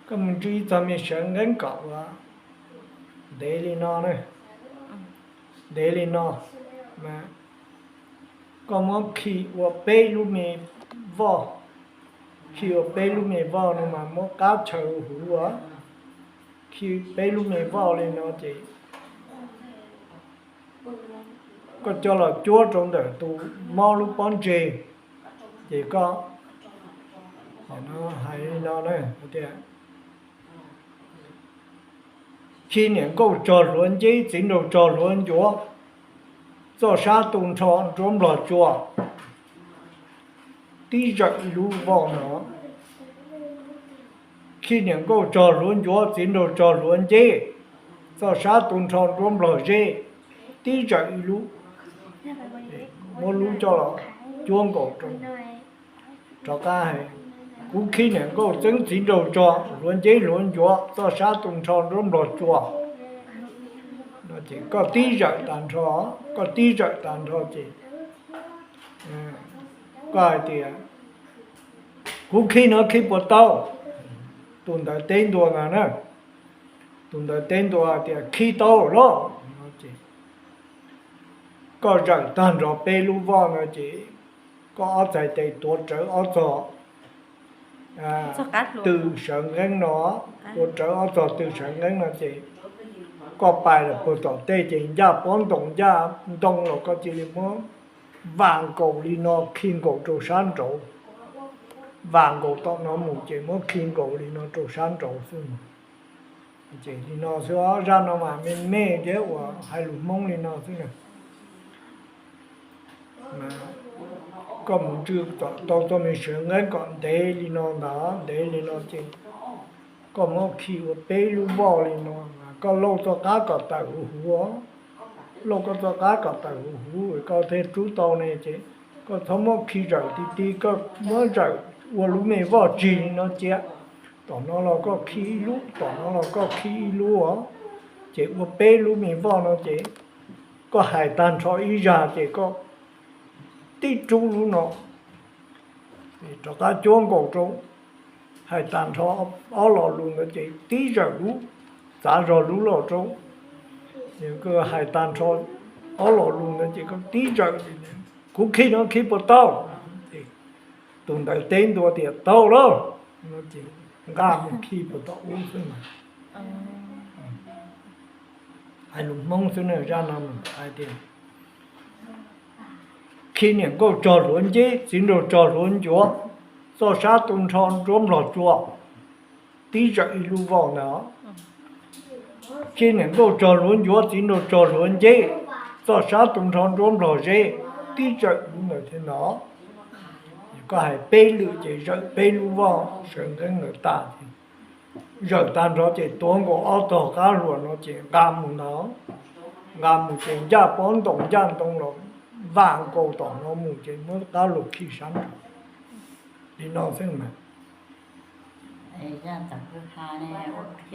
Koj mus ntsw ib txog me sawv nqeeb kom ua ntev li no na, ntev li no, mas koj muab khi ua peb lub me voj, khi ua peb lub me voj no mas muab qab chaw huv ua, khi peb lub me voj li no ces koj coj los cuab rau ntawm tus mob lub pob ntseg, ces koj hais li no na, tias khi niam nkauj tsog hluav nceb, txiv nraug tsog hluav ncuav, txoj sab tu nrho nruab nplog tsua, tib zawm ib lub voj no. Khi niam nkauj tsog hluav ncuav, txiv nraug tsog hluav nceb, txoj sab tu nrho nruab nplog zeb, tib zawm ib lub. Muab lub coj los cuab nkaus rau, rov qab hais, kuv khi niam nkauj txeeb txiv nraug tsog hluav nceb hluav ncuav, txoj sab tu nrho nruab nplog tsua. Koj tib zawm tag nrho, koj tib zawm tag nrho ces koj hais tias, kuv khi no khi puas tau? Tus ntawd teb ntua ntag na, tus ntawd teb ntua tias khi tau lawm. Koj zawm tag nrho peb lub voj no ces koj ob txhais tes tuav rawv ob txog tw sawv nqeeb no, tuav rawv ob txog tw sawv nqeeb no ces koj pais los puag tom tej ces ncaj pob ntoo ncaj ntoo los koj cia li muab vam nkaus li no khi nkaus rau sab nraud. Vam nkaus tom no mus ces muab khi nkaus li no rau sab nraud xwb. Ces li no xwb, zaj no mas me me thiab uas hais lus Hmoob li no xwb na. Koj mus ntsw tau txoj me sawv nqeeb kom ntev li no ntag, ntev li no ces koj muab khi ua peb lub voj li no, koj lauj txoj qab kom tawm huv huv, lauj koj txoj qab kom tawm huv huv koj thiaj rub tau ne ces koj txhob muab khi zawm ti ti, koj muab zawm ua lub me voj tsig li no cia. Tom no los koj khi ib lub, tom no los koj khi ib lub os, ces ua peb lub me voj no ces koj hais tag nrho ib zag ces koj tib rub lub no rov qab cuab nkaus rau, hais tag nrho ob lo lus ntawd ces tib zawm lub, txav zog lub los rau. Hais tag nrho ob lo lus ntawd ces koj tib zawm, kuv khi no khi puas tau? Tus ntawd teb ntua tias tau lawm, ces nqa mus khi puas tom ub xwb mas. Hais lus Hmoob xwb na, zaj no hais tias khi niam nkauj tsog hluav nceb, txiv nraug tsog hluav ncuav, txoj sab tu nrho nruab nplog tsua, tib zawm ib lub voj ntawd. Khi niam nkauj tsog hluav ncuav, txiv nraug tsog hluav nceb, txoj sab tu nrho nruab nplog zeb, tib zawm lub ntawd thiab ntag. Koj hais peb lwm ces zawm peb lub voj sawv nqeeb ntawd tag ces zawm tag nrho ces tuav nkaus ob tog qab hluas no ces nqa mus ntag, nqa mus ces ncaj pob ntoo ncaj ntoo los vam nkaus tom no mus ces muab qab hluas khi sab nraud. Li no xwb mas.